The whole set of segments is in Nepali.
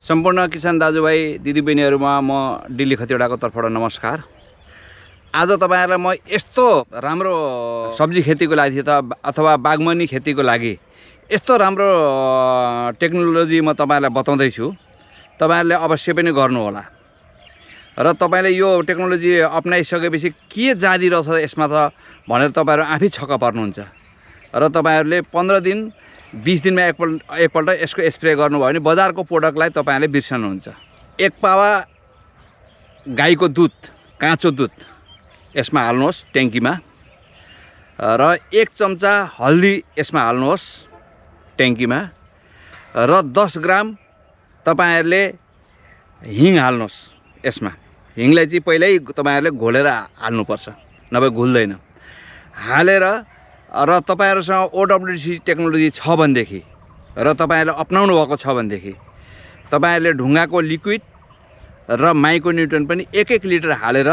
सम्पूर्ण किसान दाजुभाइ दिदीबहिनीहरुमा म दिल्ली खतिवडाको तर्फबाट नमस्कार। आज तपाईहरुलाई म यस्तो राम्रो सब्जी खेतीको लागि अथवा बागवानी खेतीको लागि यस्तो राम्रो टेक्नोलोजी म तपाईहरुलाई बताउँदै छु। तपाईहरुले अवश्य पनि गर्नु होला र तपाईले यो टेक्नोलोजी अपनाइसकेपछि के जादी रहेछ यसमा त भनेर तपाईहरु आफै छक्क पर्नुहुन्छ र तपाईहरुले 15 दिन 20 दिनमा एकपल्ट यसको स्प्रे गर्नुभयो भने बजारको प्रोडक्टलाई तपाईहरुले बिर्सनुहुन्छ। एक पावा गाईको दुध काँचो दुध यसमा हाल्नुहोस् ट्याङ्कीमा र 1 चम्चा हल्दी यसमा हाल्नुहोस् ट्याङ्कीमा र 10 ग्राम तपाईहरुले हिङ हाल्नुहोस् यसमा। हिङलाई चाहिँ पहिल्यै तपाईहरुले घोलेर हाल्नुपर्छ नभए घुल्दैन। हालेर र तपाईहरुसँग ओडब्ल्युसी टेक्नोलोजी छ भनेदेखि र तपाईहरुले अपनाउनु भएको छ भनेदेखि तपाईहरुले ढुङ्गाको लिक्विड र माइक्रो न्युट्रन पनि 1-1 लिटर हालेर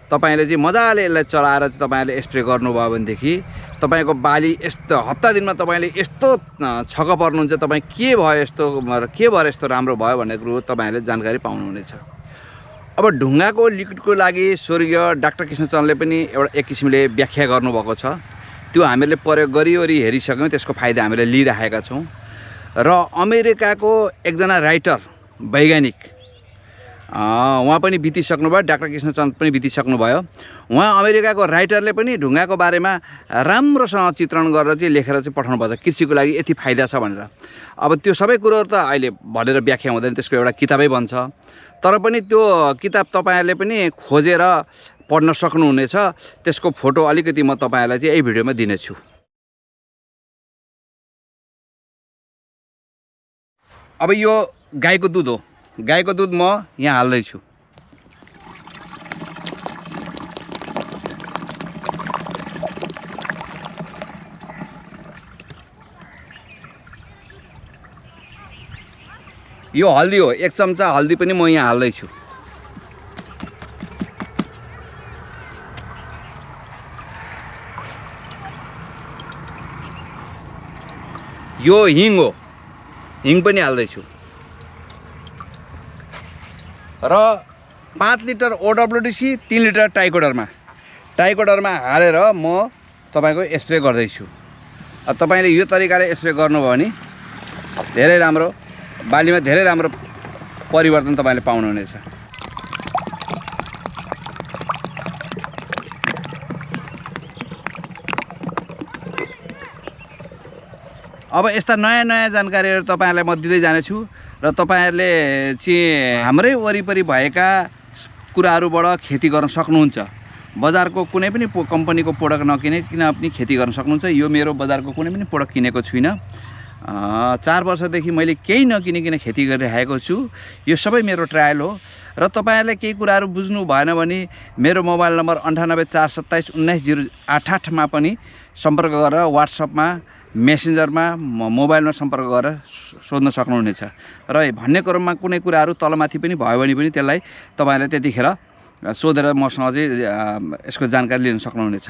तपाईले चाहिँ मजाले यसलाई चलाएर चाहिँ तपाईले स्प्रे गर्नुभयो भनेदेखि तपाईको बाली यस्तो हप्ता दिनमा तपाईले यस्तो छक्क पर्नुहुन्छ तपाई के भयो यस्तो के भएर यस्तो राम्रो भयो भन्ने कुरो तपाईहरुले जानकारी पाउनुहुनेछ। अब ढुङ्गाको लिक्विडको लागि स्वर्गीय डाक्टर कृष्णचन्दले पनि एउटा एक किसिमले व्याख्या गर्नुभएको छ। त्यो हामीले प्रयोग गरिवरी हेरिसक्यौं, त्यसको फाइदा हामीले लिइराखेका छौं। र अमेरिकाको एकजना राइटर वैज्ञानिक उहाँ पनि बितिसक्नुभयो, डाक्टर कृष्णचन्द पनि बितिसक्नुभयो। उहाँ अमेरिकाको राइटरले पनि ढुङ्गाको बारेमा राम्रोसँग चित्रण गरेर चाहिँ लेखेर चाहिँ पठाउनु पर्छ कृषिको लागि यति फाइदा छ भनेर। अब त्यो सबै कुरोहरु त अहिले भनेर व्याख्या हुँदैन, त्यसको एउटा किताबै बन्छ। तर पनि त्यो किताब तपाईहरुले पनि खोजेर पढ्न सक्नुहुनेछ। त्यसको फोटो अलिकति म तपाईहरुलाई चाहिँ यही भिडियोमा दिनेछु। अब यो गाईको दुध हो। गाईको दुध म यहाँ हाल्दै छु। यो हल्दी हो, 1 चम्चा हल्दी पनि म यहाँ हाल्दै छु। यो हिङ हो, हिङ पनि हाल्दै छु। र 5 लिटर ओडब्ल्युसी 3 लिटर टाइकोडरमा हालेर म तपाईको स्प्रे गर्दै छु। तपाईले यो तरिकाले स्प्रे गर्नुभयो भने धेरै राम्रो बालीमा धेरै राम्रो परिवर्तन तपाईले पाउनुहुनेछ। अब यस्ता नयाँ जानकारीहरु तपाईहरुलाई म दिँदै जानेछु र तपाईहरुले चाहिँ हाम्रै वरिपरि भएका कुराहरुबाट खेती गर्न सक्नुहुन्छ। बजारको कुनै पनि कम्पनीको प्रोडक्ट नकिने पनि खेती गर्न सक्नुहुन्छ। यो मेरो बजारको कुनै पनि प्रोडक्ट किनेको छुइनँ। 4 वर्षदेखि मैले केही नकिनिकन खेती गरिरहेको छु। यो सबै मेरो ट्रायल हो र तपाईहरुले केही कुराहरु बुझ्नु भएन भने मेरो मोबाइल नम्बर 9842719088 मा पनि सम्पर्क गरेर WhatsApp मा मेसेन्जरमा मोबाइलमा सम्पर्क गरेर सोध्न सक्नुहुनेछ। र भन्ने क्रममा कुनै कुराहरु तलमाथि पनि भयो भने पनि त्यसलाई तपाईहरुले त्यतिखेर सोधेर मसँग चाहिँ यसको जानकारी लिन सक्नुहुनेछ।